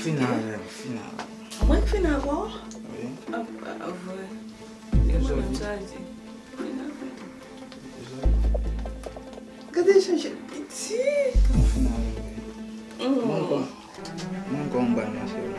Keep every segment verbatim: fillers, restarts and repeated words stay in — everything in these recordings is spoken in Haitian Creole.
Fin avè m, fin avè m. Mwen k fin avè w? Wi. A, a, a, vre. E mwen menm sa di. Fin avè m. Dezole. Gade jan jèl piti. Mwen fin avè m, wi. Mm. Mwen ankò, mwen ankò m pral mache, wi.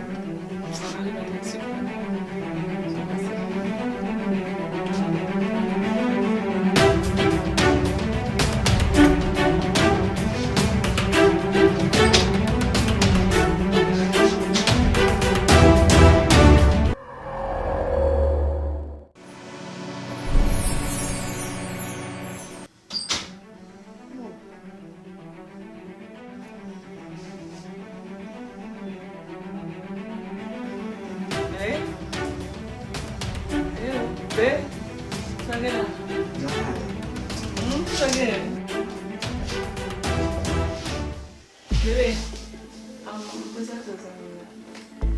Hey. Hey, babe. Sa gen la? Hmm, sa gen? Bebe, um, m prezante w zanmi m nan.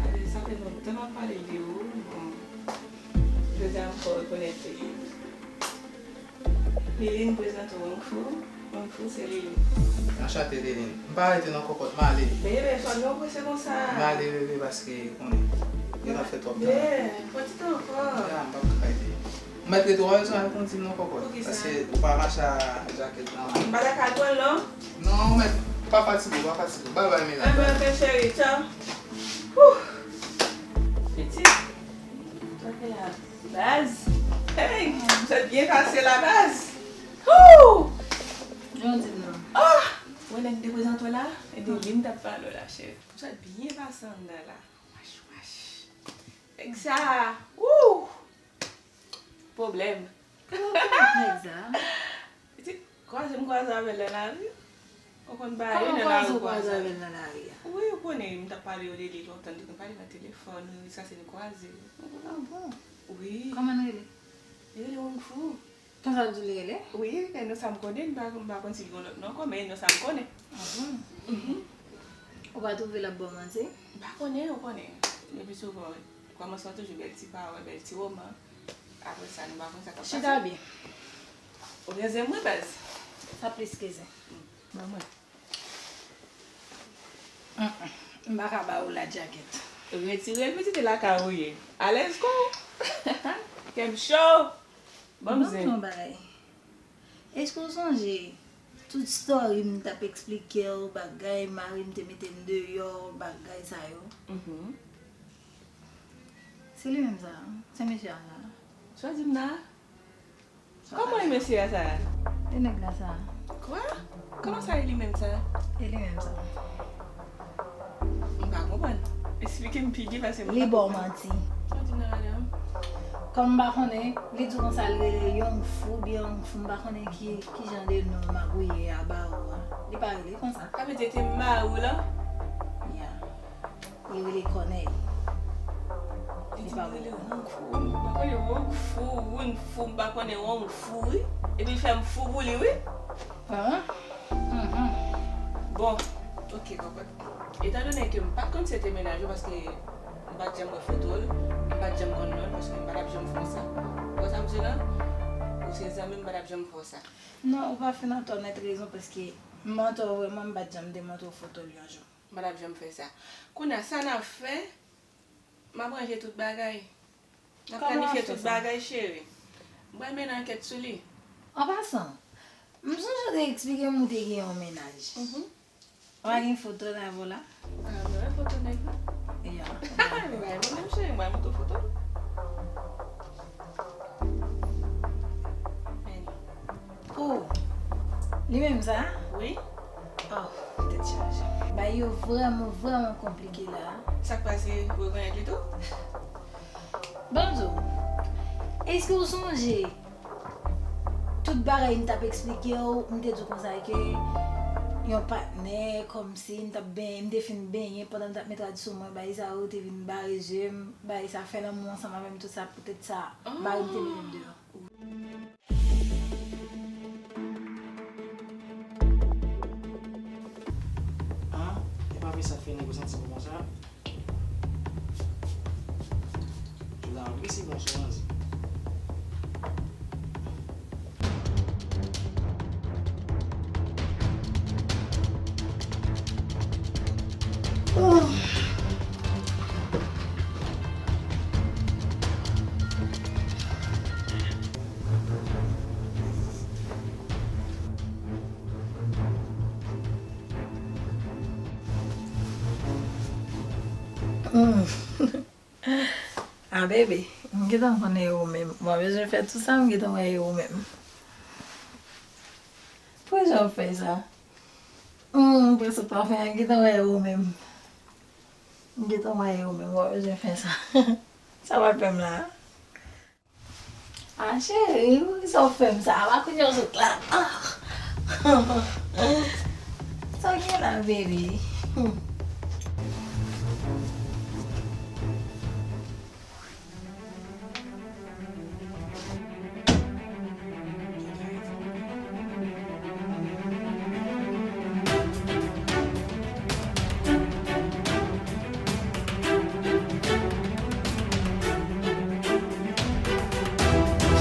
Ale, sa fè lontan m ap pale de ou. Bon, jodi a m fè w rekonèt li. Liline, prezante w Wong Fu. Wong Fu se Liline. Anchante, Liline. M pa rete nan kòkòt, m ale. Bebe, fò nou prese konsa. M ale, bebe, paske, konnen, yo ta fè twòp tan. Bebe, pran ti tan ankò. Ya, m p ap ka rete. Ou mèt rete, ou pa bezwen al kondi m nan kòkòt. Poukisa? Paske ou pa mache a jakèt nan men. M pa ta ka al pran l, non? Non, ou mèt, pa fatige w, pa fatige w. Bay bay, Mila. Enben, enben, cheri, tchaw. Wouh! Pitit. Sa fè la. Baz. Hey, m sot byen pase la, baz. Wouh! Jan w di m nan. Ah! Wè nèg m te prezante w la, e de li m t ap pale w la, cheri. M sot byen pase anndan la. Wach, wach. Nèg sa, wouh! Pwoblèm. Kòman w konn nèg sa? Pitit, kwaze m kwaze avè l nan lari. Ou konn bagay yo nan lari. Kòman kwaze w kwaze avè l nan lari a? Wi, ou konnen, m t ap pale yo de li lontan, nou te konn pale nan telefòn, wi, sa se nou kwaze. Ah bon? Wi. Kòman l rele? Li rele Wong Fu. Konsa w di l rele? Wi, men nan sa m konnen, m pa, m pa konn si l gen lòt non ankò, men nan sa m konnen. Ah bon? Mhm. Ou pa twouve l ap ba w manti? M pa konnen, ou konnen. Le pi souvan, kòmansman toujou bèl ti pawòl, bèl ti woman. Apre sa, nou pa konn sa k ap pase. Chita byen. Ou gen zen mwen, baz. Sa plis ke zen. Ban mwen. Mm, mm. M pa ka ba ou la djakèt. Retire l, pitit, e lakay ou ye. Alèz kon. Kè m cho. Ban m zen. Ban m di w yon bagay. Èske w sonje tout story m t ap eksplike w, bagay mari m te mete m deyò, bagay sa yo? Mhm. Se li menm sa, se mesye a la. Sa w di m la? Kòman e mesye a sa? E nèg la sa. Kwa? Kòman sa e li menm sa? E li menm sa. M pa konprann. Eksplike m pi byen pase m pa konprann. Li ba w manti. Sa w di m nan, madanm? Kòm m pa konnen, li di w konsa l rele Yong Fu oubyen Wong Fu, m pa konnen ki, ki jan de non magouye a ba ou a. Li pa rele konsa. Sa vle di e te mari w lan? Ya. Li rele Kònèy. Li di m rele Wong Fu. M pa konnen Wong Fu, Wun Fu, m pa konnen Wong Fu, wi. Epi l fè m fou pou li, wi. Bon, oke, kòkòt. Etandone ke m pa t konn si se te mennaj ou, paske m pa t janm wè foto l, m pa t janm konn non l, paske m pa t ap janm fè w sa. Ou wè sa m di w la? Ou se zanmi m, m pa t ap janm fè w sa. Non, ou pa fin atò nèt rezon, paske m atò vrèman, m pa t janm te montre w foto l yon jou. M pa t ap janm fè sa. Kounye a, sa n ap fè, m ap ranje tout bagay. N ap planifye tout bagay, cheri. M pral mennen ankèt sou li. An pasan, m sonje w te eksplike m ou te gen yon mennaj. Mhm. Ou pa gen foto l avè w la? Ah, m pa wè foto nèg la. Ya. Bay mwen non, cheri, m pral montre w foto l. Men li. Oh, li menm sa? Wi. Oh, tèt chaje. Bagay yo vrèman, vrèman konplike la. Sa k pase, ou rekonèt li tou? Ban m di w, èske w sonje tout bagay m t ap eksplike w, m te di w konsa ke yon patnè, kòmsi m t ap benyen, m te fin benyen pandan m t ap met rad sou mwen, bagay sa yo te vin bare je m, bagay sa fè lanmou ansanm avè m, tout sa, poutèt sa, mari m te mete m deyò. Ah, e pa vre sa k fè nèg yo santi bon konsa? Jouda an wi se bon sou Anzi. Oh. Ah, bebe, m gentan konnen e ou menm. Mwen bezwen fè tout sa, m gentan wè e ou menm. Pou jan w fè sa? Hmm, pou sa w fè, m gentan wè e ou menm. M gentan wè e ou menm, mwen bezwen fè sa. Sa w ap fè m la? Ah, cheri, poukisa w fè m sa? A pa kounye a w sot la. Ah. Sa w gen la, bebe?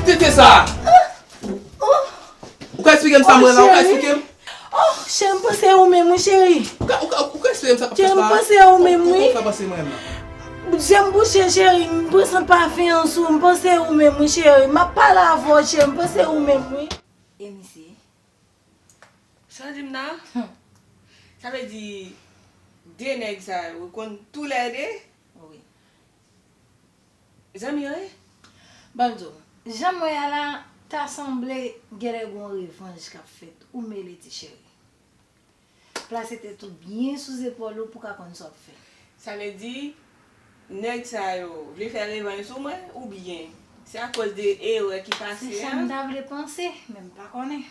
Ki tete sa? Ou ka eksplike m sa mwen la? Ou ka eksplike m? Oh, cheri, m panse e ou menm, wi, cheri. Ou ka, ou ka, ou ka eksplike m sa k ap fèt la? Cheri, m panse e ou menm, wi. Kòman w fè panse mwen menm la? Zye m bouche, cheri, m pran sant pafen an sou, m panse e ou menm, wi, cheri. M ap pale avè w, cheri, m panse e ou menm, wi. E misye? Sa w di m nan? Hmm. Sa vle di, de nèg sa yo, ou konn toulède? Wi. Zanmi yo ye? Ban m di w, jan m wè a la, ta sanble genlè gon revanj k ap fèt. Ou mele ti cheri. Plase tèt ou byen sou zepòl ou pou w ka konn sa w ap fè. Sa vle di, nèg sa yo vle fè revanj sou mwen, oubyen se akoz de erè ki pase a? Se sa m ta vle panse, men m pa konnen.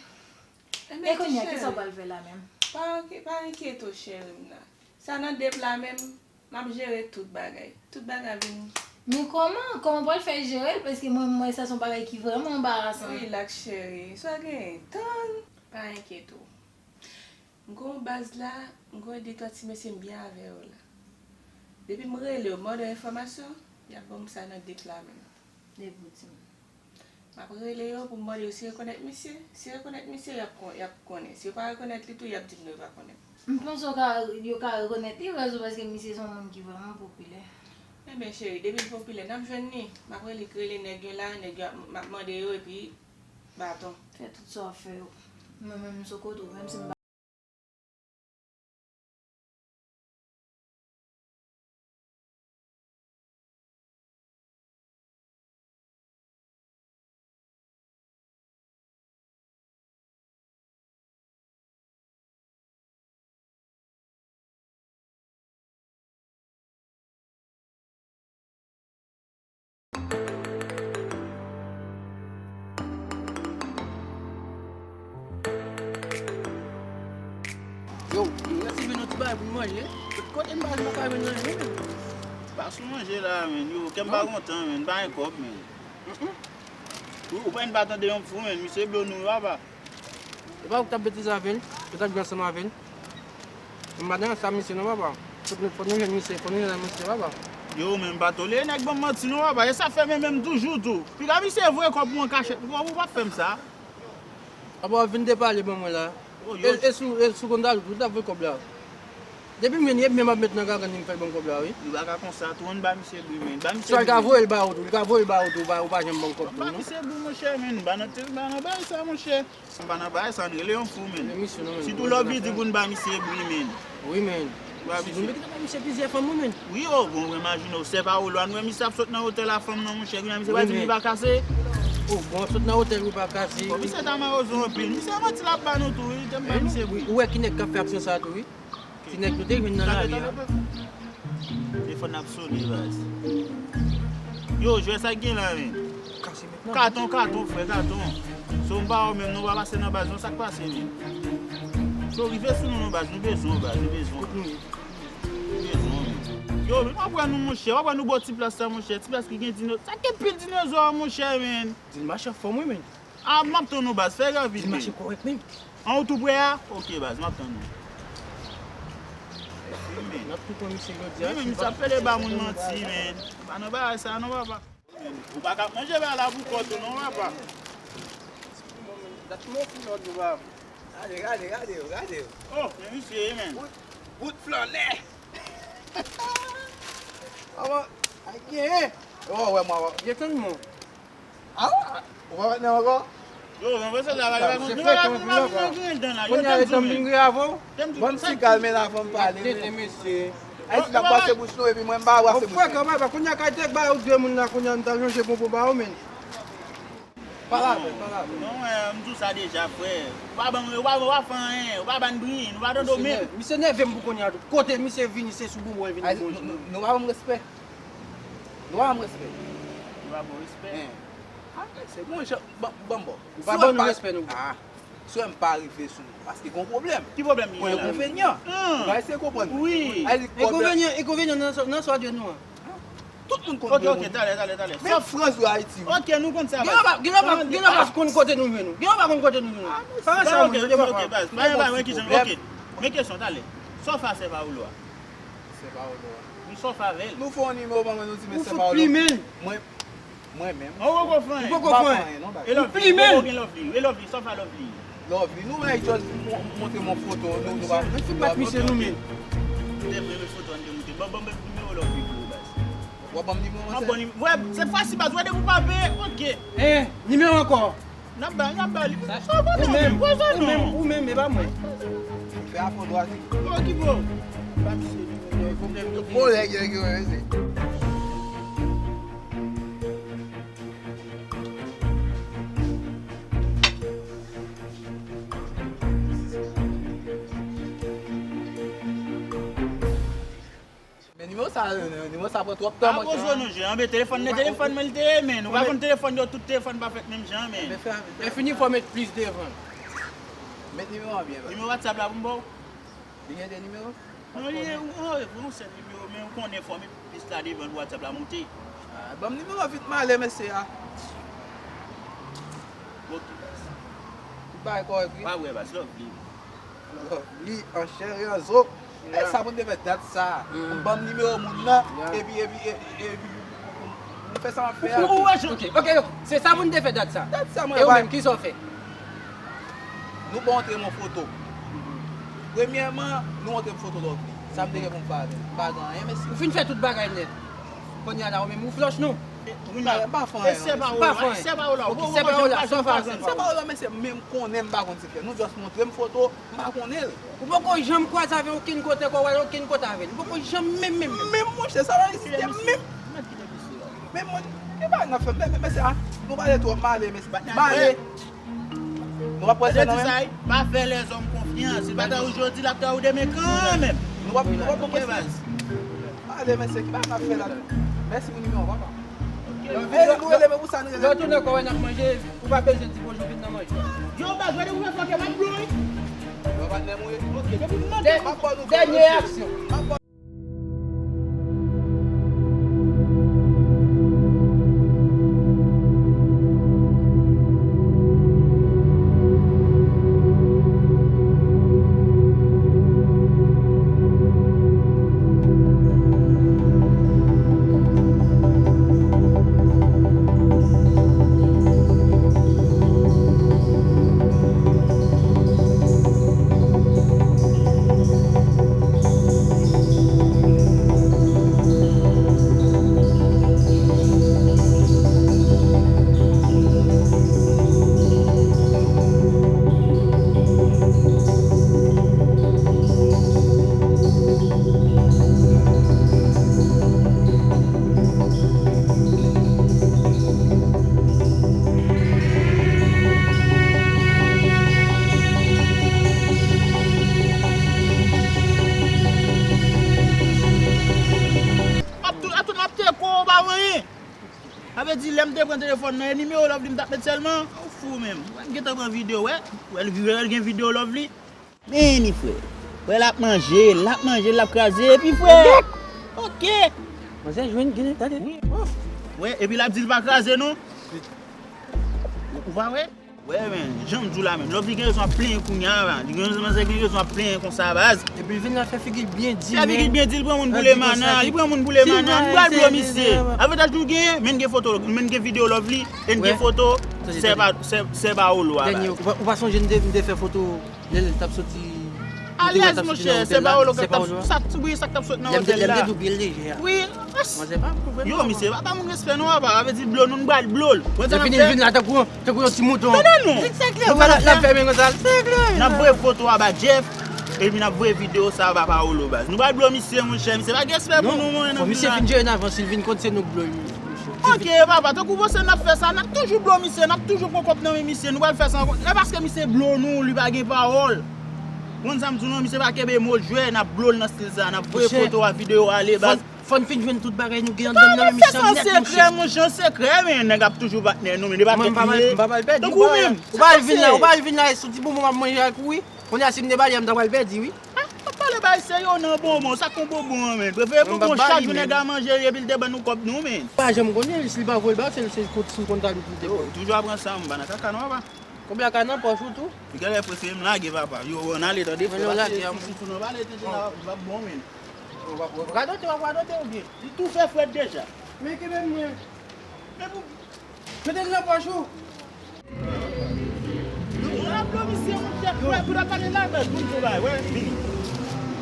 E kounye a, kisa w pral fè la menm? Pa, pa enkyete w, cheri m nan. Sa nan de pla menm, m ap jere tout bagay. Tout bagay ap vin. Men kòman? Kòman w pral fè jere l? Paske mwen, mwen, sa se yon bagay ki vrèman anbarasan. Rilaks, cheri. Sa genyen, tann. Pa enkyete w. M gen yon baz la, m gen de twa ti mesye m byen avè yo la. Depi m rele yo, m mande yo enfòmasyon, y ap ban m sa nan de pla menm. Depi w di m. M ap rele yo pou m mande yo si yo rekonèt misye. Si yo rekonèt misye, y ap kon-, y ap konnen. Si yo pa rekonèt li tou, y ap di m non, yo pa konnen. M panse yo ka, yo ka rekonèt li, rezon paske misye se yon moun ki vrèman popilè. Ebyen, cheri, depi l popilè, n ap jwenn li. M ap rele, rele nèg yo la, nèg yo ap, m ap mande yo, epi baton. Fè tout sa w ap fè yo. Mwen menm, m sou kote w, menm si m pa Yo, m resi vin yon ti bagay pou m manje. Kote m pa, m pa ka jwenn nan menm. Pa sou manje la, menn. Yo, kè m pa kontan, menn. Pa gen kòb, menn. Ou, ou pa vin pa tande yon fou, menn. Misye blo nou, papa. E pa ou ki t ap betize avè l, yo t ap jwe ansanm avè l. M pa nan sa misye non, papa. Fòk nou, fòk nou jwenn misye, fòk nou jwenn misye, papa. Yo, men m pa tolere nèg ban m manti non, papa. E sa fè men menm toujou tou. Piga misye voye kòb pou an kachèt, ou p ap fè m sa. Apa w vin depale ban mwen la. E, e sou, e sou konn Dayou tou, ou t ap voye kòb la. Depi m jwenn li, epi men m ap met nan gagann li, m fè l ban m kòb la, wi. Li pa ka konsa tou, ann ba misye bri, men. Ba misye bri. Swa l ka voye l ba ou tou, li ka voye l ba ou tou, ou pa, ou pa janm ban m kòb tou, non? Ba misye bri, monchè, men. M pa nan, m pa nan bagay sa, monchè. M pa nan bagay sa, ann rele yon fou, menn. Men misye, non, men. Sitou lè w vin di pou n ba misye bri, menn. Wi, menn. Ba misye. Nou mete nan ba misye plizyè fanm, wi, menn. Wi, o, bon, imajine w, se pa ou lwa, nou wè misye ap sot nan otèl a fanm nan, monchè, wi, misye pa di m li pa kase. O, bon, sot nan otèl, wi, pa kase. Bon, misye ta mawozo anpil. Misye manti l ap ba nou tou, wi, te m ba misye bri. Ou wè ki nèg k ap fè aksyon sa tou, wi. Ti nèg nou te jwenn nan lari a. Telefòn ap sone, baz. Yo, jwè sa k gen la, men. Katon, katon, frè, katon. So, m pa wè w menm, non, w pa pase nan baz, non, sa k pase, men. So, rive sou nou, non, baz, nou bezwen w, baz, nou bezwen w. Nou bezwen w, men. Yo, men, w ap wè nou, monchè, w ap wè nou bò ti plas la, monchè, ti plas ki gen dino-, sa k gen pil dinozò, monchè, men. Di l mache anfòm, wi, men. A, m ap tann ou, baz. Fè rapid, men. Di mache kòrèk, men. An, ou tou prè a? Ok, baz, m ap tann ou. N ap tou pran misye jodi a. Wi, men misye ap pede ba moun manti, men. Pa nan bagay sa, non, papa. Ou pa ka ap manje bagay la pou kò tou, non, papa. Dat mwen pou lòd ou, papa. Gade, gade, gade yo, gade yo. Oh, men misye, men. Bout, bout flannè. Avan, ay, gen. Oh, wè, mwen, wè. Gen tann mwen. Awa, ou pa wè nan ankò? Yo, mwen panse la, nou pa ka vin nan gen dan la. Yo, kounye a, tann m vin grave w. Ban m ti kalme la, fò m pale, men. Tete, mesye. Ayiti n ap pase bouch nou, epi mwen m pa brase bouch mwen. Frè, kanmenm, kounye a kay te ba yo de moun la, kounye a m ta chonje bonbon ba yo, men. Pale avè l, pale avè l. Non, eh, m di w sa deja, frè. Ou pa ban, ou pa, ou pa fè anyen, ou pa ban n bri, nou pa tande w menm. Misye nève m pou kounye a tou. Kote misye vini, se sou bonbon l vin. Ay, nou, nou, nou pa ban m respè. Nou pa ban m respè. Nou pa ban w respè. Hein. Ah, se bon, jan, ban, ban m ba w. Ou pa ban nou respè, nou. Ah. Si w wè m pa rive sou nou, paske gon pwoblèm. Ki pwoblèm li gen la? Gon enkonvenyan. Ou pa eseye konprann mwen. Wi. Ay, li kòb la. Enkonvenyan, enkonvenyan nan, nan swa de nou an. Tout moun konn de moun. Ok, ok, talè, talè, talè. Menm Frans yo Ayiti, wi. Ok, nou konn sa, baz. Gen lè pa, gen lè pa konn kote nou jwenn nou. Gen lè pa konn kote nou jwenn nou. Pa wè sa, ok, ok, baz. Pa, pa, pa, ok. Men kesyon, talè. Sa w fè a Sè Paolo a? Sè Paolo a. Nou sa w fè avè l? Nou fè yon nimewo ban mwen, nou di men Sè Paolo. Mwen, Mwen menm. Ou poko fè anyen. Ou poko fè anyen. E Lovely, ou poko gen Lovely. E Lovely, sa w fè Lovely? Lovely, nou wè George vin mon-, montre m yon foto, nou, nou pa. Mwen fout bat misye nou menm. Ou te vle met foto an de moute. Ban, ban m nimewo Lovely pou ou, baz. W ap ban m nimewo an, sè? Wè, se fasil, baz. Wè, depi w pa vle, ok. Eh, nimewo ankò. N ap ba, n ap ba li. Sa w konnen, ou menm, ou menm, ou menm, e pa mwen. Fè afè w dwa di. Bon, ki bon? Ba misye nimewo. Bon, nèg yo, yo, yo, se. Men nimewo sa, nimewo sa pran twòp tan, monchè. Akoz ou nou jwe, anben telefòn, men telefòn mwen li te ye, men. Ou pa konn telefòn yo, tout telefòn pa fèt menm jan, men. Men fini fò met plis devan. Met nimewo an byen, baz. Nimewo WhatsApp la pou m ba w? Li gen de nimewo? Non, li gen yon, yon sèl nimewo, men ou konnen fò m plis la devan pou WhatsApp la monte. Ah, ban m nimewo vit m ale, mesye a. Ok, baz. Tout bagay kòrèk, wi. Pa vre, baz, Lovely. Lovely, an chè e an zo. E sa pou n te fè dat sa. Ban m nimewo moun nan, epi, epi, e, epi, m fè sa m ap fè a. Ok, ok, ok. Se sa pou n te fè dat sa. Dat sa, mwen. E ou menm, kisa w fè? Nou pa montre m yon foto. Premyèman, nou montre m foto Lovely. Sa m te gen pou m fè avè l? M pa gen anyen, mesye. Ou fin fè tout bagay nèt. Kounye a la, ou menm, ou flòch nou. M pa fè anyen. Sè Paolo, sè Paolo, sè Paolo, mesye, men m konnen m pa konn sa l fè. Nou just montre m foto, m pa konnen l. Ou poko janm kwaze avè l okenn kote, kò w al okenn kote avè l. Ou poko janm menm, menm, menm. Menm, monchè, sa w sistèm menm. Menm, monchè, ki bagay n ap fè? Men, men, mesye, ah, nou pale twòp, m ale, mesye. M ale. Nou p ap pran sè nan men m? Pa fè lèzòm konfyans. Li pa ta ou jodi, l ap ta ou demen kanmenm. Nou p ap, nou p ap pran sè. Ale, mesye, ki bagay n ap fè la? Mèsi pou nimewo, papa. Ey, nou rele men pou sa, nou rele. Lè w tounen kò w, n ap manje, ou pa bezwen di bonjou, vin nan manje. Yo, baz, gade pou fè fòk yo pa blow, wi. Yo, patnè m, wi. Ok, depi m mande. Dènye aksyon. Ap tou, ap tou, ap tcheke w, ou pa wè anyen. Sa vle di, lè m te pran telefòn nan, e nimewo Lovely m t ap met sèlman? Ou fou menm. Wè, m gentan pran videyo, wè. Wè, l, wè, l gen videyo Lovely. Men ni frè. Frè l ap manje, l ap manje, l ap kraze, epi frè. Ok. Manzè jwenn, gen, gade. Wi. Wè, epi l ap di l pa kraze non. Ou pa wè? Wè, men, jan m di w la menm. Lovely gen rezon ap plenyen kounye a, la. Li gen rezon, manzè gen rezon ap plenyen konsa, baz. Epi l vin la fè figi l byen di, fè figi l byen di, li pran moun pou lemana, li pran moun pou lemana. Nou pral blow misye. Avantaj nou genyen, men gen foto, men gen videyo Lovely, e n gen foto, sè pa, sè, sè Paolo a, baz. Ou pa, ou pa sonje m te, m te fè foto Lè l t ap soti, alèz, monchè, sè Paolo k ap, sa, wi, sa k t ap sot nan otèl la. Wi, yo, misye, pa ba moun respè non, papa. Sa vle di blow nou, nou pral blow l. Lè fini, l vin la tankou, tankou yon ti mouton. Non, non, non. L ap fèmen konsa. N ap voye foto a ba Jeff. Epi n ap voye videyo sa ba Paolo baz. Nou pral blo misye monchè, misye pa gen respè pou nou mwen. Fò misye fin jere n avan, si l vin kont se nou k blo l. Ok papa, tankou w panse n ap fè sa, n ap toujou blo misye, n ap toujou pran kòb nan men misye, nou pral fè sa ankò. E paske misye blo nou, li pa gen pawòl. Konn sa m di w non, misye pa kenbe mo l jwe, n ap blo l nan stil sa, n ap voye foto a, videyo ale baz. Fò n fin jwenn tout bagay nou gen anndan nan men misye an nèt monchè. Sekrè monchè, sekrè men nèg ap toujou patnè nou men depi. Mwen m pa pral pèdi. Tankou menm ou pral vin la, ou pral vin la e sou ti bonbon m ap manje ak ou wi. Kounye a si m te ba li a m ta pral pèdi wi. Ah, w ap pale bay serye w nan bonbon, sa k yon bonbon an men. Prefere bonbon chak jou nèg a manje epi l te ban nou kòb nou men. Pa janm konnen si l pa voye l ba w se l se kont sou kont a li pou l te. Yo, toujou ap pran sa m pa nan kaka non papa. Konbyen ka nan pòch ou tou? Li genlè prefere m lage papa. Yo, ann ale tande frè, pase sou sou non pale tande la, l ap bon men. Radote w ap radote oubyen? Li tou fè frèt deja. Men kenbe m mwen. Men pou mete l nan pòch ou. Yo, w ap blo misye monchè, frè, pou n ap pale la, men pou n tou bay, wè, vini.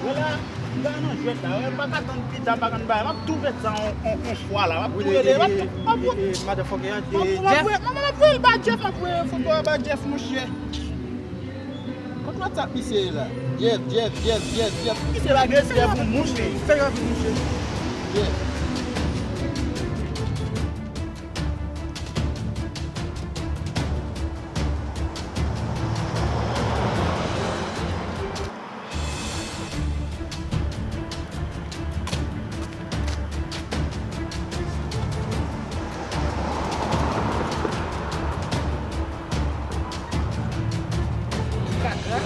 Wè la, m pa nan jwèt la, wè, m pa ka tann pita, m pa konn bagay, m ap tou fè sa on, on, on fwa la, m ap tou rele, m ap tou, m ap tou. Motherfucker, m ap voye, m ap voye l ba Jeff, m ap voye foto a ba Jeff, monchè. Kot WhatsApp misye ye la? Jeff, Jeff, Jeff, Jeff, Jeff. Misye pa gen respè pou moun, men. Fè yo vin, monchè. Jeff. Kaka.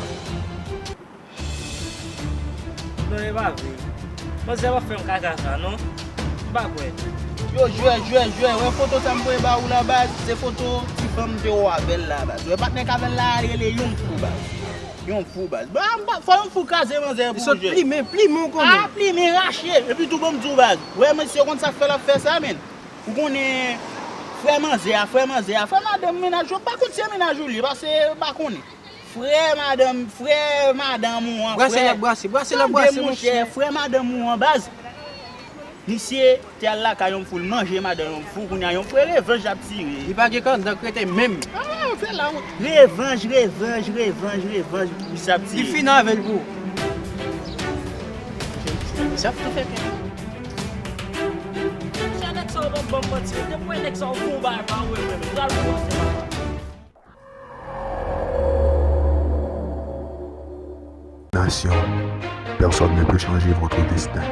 Non, e pa vre. Manzè pa fè m kaka sa, non. M pa kwè. Yo, jwè, jwè, jwè. Wè foto sa m voye ba ou la, baz. Se foto ti fanm m te wè avè l la, baz. Wè patnè k avè l la a, li rele Yon Fou, baz. Yon Fou, baz. Ba, ba, fò Yon Fou kraze manzè pou jwè. Plimen, plimen w konnen. A, plimen, rache. Epi tou, ban m di w, baz. Wè, mesye, konn sa k fè l ap fè sa, menn. Ou konnen, frè manzè a, frè manzè a, frè madanm mennaj ou, m pa konn si se mennaj ou li ye, paske m pa konnen. Frè madanm, frè madanm ou an, frè. Brase l ap brase, brase l ap brase, monchè. Tande, monchè, frè madanm ou an, baz. Misye te al lakay Yon Fou, l manje madanm Yon Fou, kounye a Yon Fou, e revanj l ap tire. Li pa gen kandak rete menm. Ah, fè la wont. Revanj, revanj, revanj, revanj, misye ap tire. Li fini avè l pou ou. Misye ap tou fè kè. Monchè, nèg sa yo ban m, ban m manti, depi w wè nèg sa yo fè yon bagay pa wè menm, pral bon. Nation, personne ne peut changer votre destin.